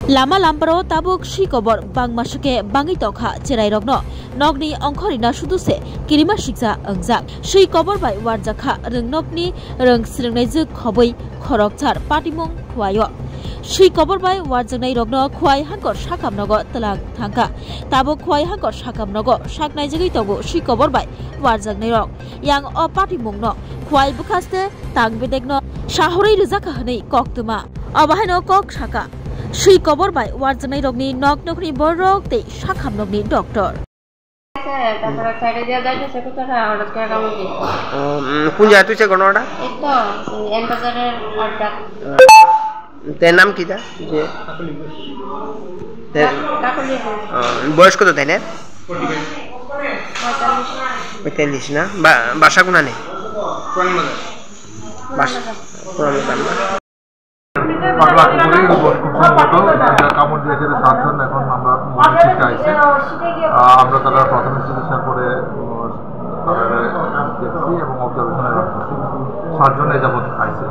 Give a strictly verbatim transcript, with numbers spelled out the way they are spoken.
Lama lamparo tabuk swi kobor bangma swkhe bangwi tongkha cherairokno nokni ongkhorina sudu se kirima siksa wngjak. Swi kobor bai warjakha rwngnokni rwng swrwngnaijwk khobwi khorokchar patimung Khwaio. Swi kobor bai warjaknairokno Khwai hangkor sakam nogo twlang thangkha. Tabuk Khwai hangkor sakam nogo saknaijagwi tongo swi kobor bai warjaknairok. Yang o patimungno Khwai bwkhaste tang bedekno sahorwi rwjakha hwnwi koktwma. Obo haino kok saka, swi kobor bai warjaknairokni nok nokni borok tei sakhamnokni doctor. তারপরে সাইডে দিয়ে যাইতেছে কোথাটা হঠাৎ করে কামড় দিয়েছে। ও, উম, কোন জায়গায় তুই সে ঘটনাটা? এই তো, এম বাজারের আড্ডা। তে নাম কি তা? যে তে, কাকলি। ও, বয়স কত তাই না? পঁয়তাল্লিশ। পঁয়তাল্লিশ না? বা-, বাসা কোনানে? বাস-, পুরান বাজার না? পাগলা কুকুরের উপর খুব সম্ভবত এটা কামড় দিয়েছে, এটা সাতজন। এখন আমরা মহলের চিন্তা আছে। আহ, আমরা তারা প্রাথমিক চিকিৎসার পরে, উম, তাদের দেখছি এবং অবজারভেশনে রাখতেছি। সাতজন এ যাবৎ আইছে।